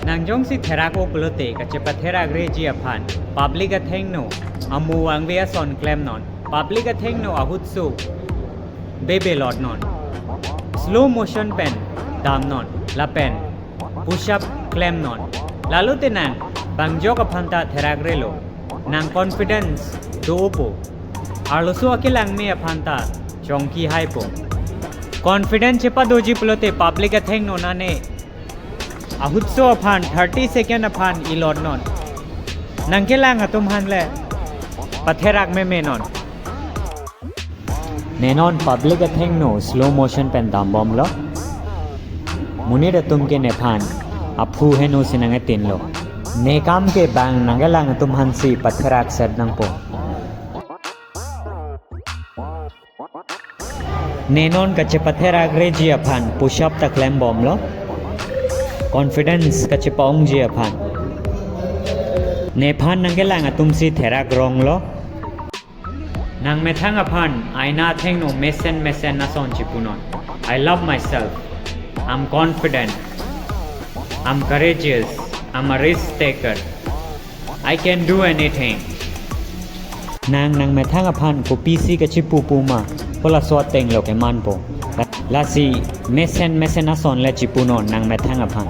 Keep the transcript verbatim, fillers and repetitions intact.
Nang jongsi therak-o pulote kachepatherakreji aphan public athengno amu angve ason klemnon. Public athengno ahutso bebelotnon. Slow motion pen damnon lapen push up klemnon. Lalo te nang bangjok aphan ta therakrelo. Nang confidence do-opo. Arloso akelangme aphan ta chongki haipo. Confidence chepadoji pulote public athengno nane ahutso aphan thirty second aphan ilotnon. Nangkelang atum aphan le patherak memenon. Ne non public athengno slow motion pen dambomlo. Monit atum ke nephan aphu heno si nang-etinlo. Nekam ke bang nangkelang atum aphansi patherak set nangpo. Ne non kachepatherakreji aphan push up ta klembomlo. Confidence kachepa-ongji aphan. Nephan nangkelang atumsi therakronglo. Nang methang aphan aina athengno mesen mesen ason chipunon. I love myself. I'm confident. I'm courageous. I'm a risk taker. I can do anything. Nang nang methang aphan kopisi kachipu puma, pu laso atenglo kemanpo. Lasi mesen mesen ason le chipunon nang methang aphan.